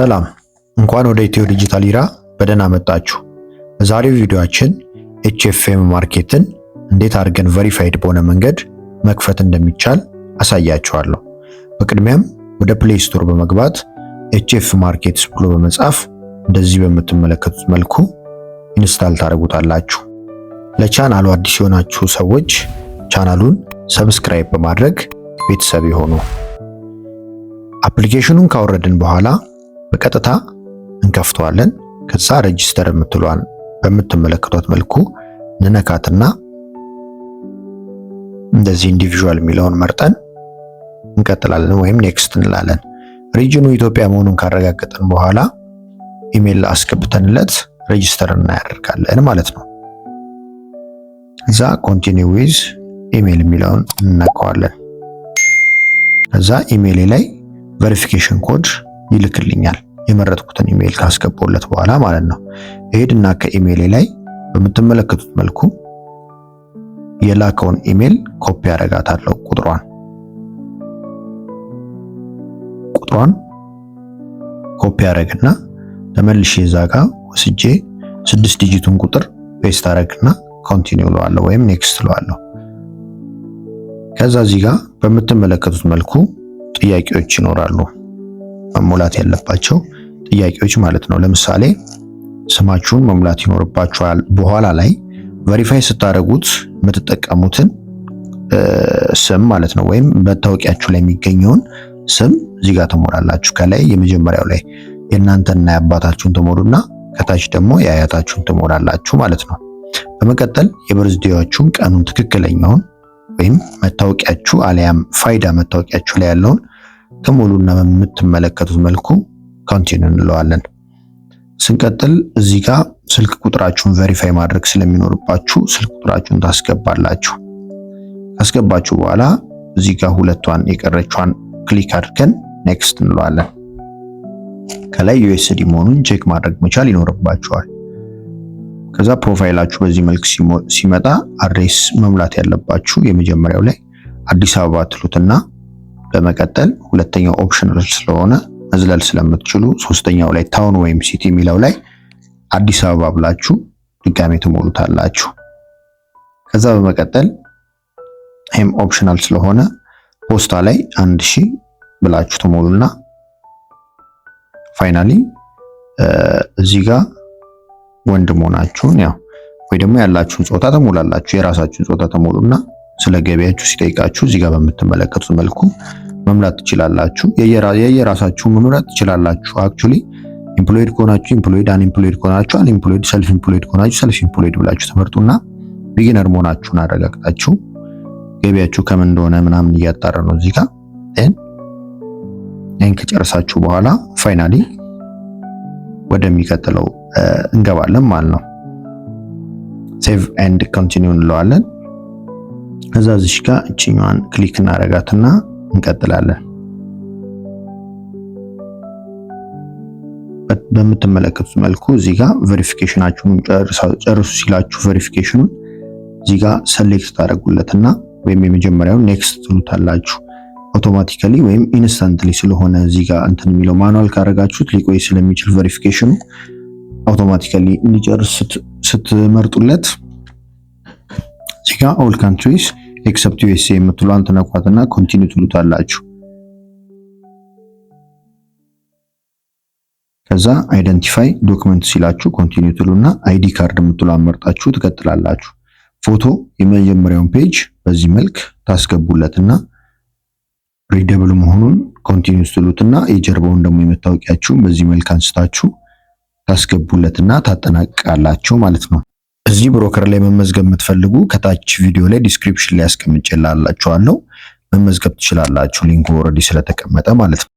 ሰላም፣ እንኳን ወደ ኢትዮ ዲጂታል ኢራ በደህና መጣችሁ። በዛሬው ቪዲዮአችን HFM Market ን እንዴት አድርገን verified በሆነ መንገድ መክፈት እንደሚቻል አሳያችኋለሁ። በቅድሚያም ወደ Play Store በመግባት HF Markets ብሎ በመጻፍ እንደዚህ በምትመለከቱት መልኩ install ታደርጉታላችሁ። ለቻናሉ አዲስ የሆናችሁ ሰዎች ቻናሉን subscribe በማድረግ ቤተሰብ ይሁኑ። Application ኑን ካወረድን በኋላ በቀጥታ እንከፍተዋለን። ከዛ register የምትሏን በምትመለከቷት መልኩ እንነካትና እንደዚህ individual የሚለውን መርጠን እንቀጥላለን ወይም next እንላለን። Region ኑ ኢትዮጵያ መሆኑን ካረጋገጥን በኋላ ኢሜል አስገብተንለት register እናደርጋለን ማለት ነው። እዛ continue with email የሚለውን እንነካዋለን። ከዛ ኢሜይሌ ላይ verification code ይልክልኛል፣ የመረጥኩትን ኢሜይል ካስገባሁለት በኋላ ማለት ነው። እሄድና ከኢሜይሌ ላይ በምትመለከቱት መልኩ የላከውን email copy አደርጋታለሁ። ቁጥሯን ኮፒ አደርግና ተመልሼ እዛ ጋ ወስጄ 6 digit ኡን ቁጥር paste አደርግና continue እለዋለሁ ወይም next እለዋለሁ። ከዛ እዚህ ጋር በምትመለከቱት መልኩ ጥያቄዎች ይኖራሉ፣ መሞላት ያለባቸው ጥያቄዎች ማለት ነው። ለምሳሌ ስማችሁን መሙላት ይኖርባችኋል። በኋላ ላይ verify ስታደርጉት የምትጠቀሙትን ስም ማለት ነው፣ ወይም መታወቂያችሁ ላይ የሚገኘውን ስም እዚህ ጋር ትሞላላችሁ። ከላይ የመጀመሪያው ላይ የእናንተና የአባታችሁን ትሞሉና ከታች ደግሞ የአያታችሁን ትሞላላችሁ ማለት ነው። በመቀጠል የ birthday ያችሁን ቀኑን ትክክለኛውን ወይም መታወቂያችሁ አሊያም ፋይዳ መታወቂያችሁ ላይ ያለውን ትሞሉና በምትመለከቱት መልኩ continue እንለዋለን። ስንቀጥል እዚህ ጋር ስልክ ቁጥራችሁን verify ማድረግ ስለሚኖርባችሁ ስልክ ቁጥራችሁን ታስገባላችሁ። ካስገባችሁ በኋላ እዚህ ጋር ሁለቷን የቀረቿን click አድርገን next እንለዋለን። ከላይ USD መሆኑን check ማድረግ መቻል ይኖርባችኋል። ከዛ profile ኣችሁ በዚህ መልክ ሲመጣ address መሙላት ያለባችሁ የመጀመሪያው ላይ አዲስ አበባ ትሉትና በመቀጠል ሁለተኛው optional ስለሆነ መዝለል ስለምትችሉ ሶስተኛው ላይ town ወይም city የሚለው ላይ አዲስ አበባ ብላችሁ ድጋሜ ትሞሉታላችሁ። ከዛ በመቀጠል ይህም optional ስለሆነ ፖስታ ላይ 1000 ብላችሁ ትሞሉና finally እዚህ ጋር ወንድ መሆናችሁን ያው ወይ ደግሞ ያላችሁን ጾታ ትሞላላችሁ። የራሳችሁን ጾታ ትሞሉና ስለ ገቢያችሁ ሲጠይቃችሁ እዚህ ጋር በምትመለከቱት መልኩ መምላት ትችላላችሁ። የየራሳችሁን መምራት ትችላላችሁ። Actually employed ከሆናችሁ employed፣ unemployed ከሆናችሁ unemployed፣ self employed ከሆናችሁ self employed ብላችሁ ትመርጡና beginner መሆናችሁን አረጋግጣችሁ ገቢያችሁ ከምን እንደሆነ ምናምን እያጣራ ነው እዚህ ጋር። ይህን ከጨረሳችሁ በኋላ finally ወደሚቀጥለው እንገባለን ማለት ነው። Save and continue እንለዋለን። ከዛ እዚህ ጋር እችኛዋን click እናረጋትና እንቀጥላለን። በምትመለከቱት መልኩ እዚህ ጋር verification ኣችሁን ጨርሱ ሲላችሁ verification ኑን እዚህ ጋር select ታደርጉለትና ወይም የመጀመሪያውን next ትሉታላችሁ። Automatically ወይም instantly ስለሆነ እዚህ ጋር እንትን የሚለው፣ manual ካደረጋችሁት ሊቆይ ስለሚችል verification ኑ automatically እንዲጨርስ ስትመርጡለት እዚህ ጋር all countries except USA የምትሏን ትነኳትና continue ትሉታላችሁ። ከዛ identify document ሲላችሁ continue ትሉና ID card የምትሏን መርጣችሁ ትቀጥላላችሁ። ፎቶ የመጀመሪያውን page በዚህ መልክ ታስገቡለትና readable መሆኑን continue ትሉትና የጀርባውን ደግሞ የመታወቂያችሁን በዚህ መልክ አንስታችሁ ታስገቡለትና ታጠናቅቃላችሁ ማለት ነው። እዚህ broker ላይ መመዝገብ የምትፈልጉ ከታች ቪዲዮ ላይ description ላይ አስቀምጬላችኋለሁ፣ መመዝገብ ትችላላችሁ። Link ኡ already ስለተቀመጠ ማለት ነው።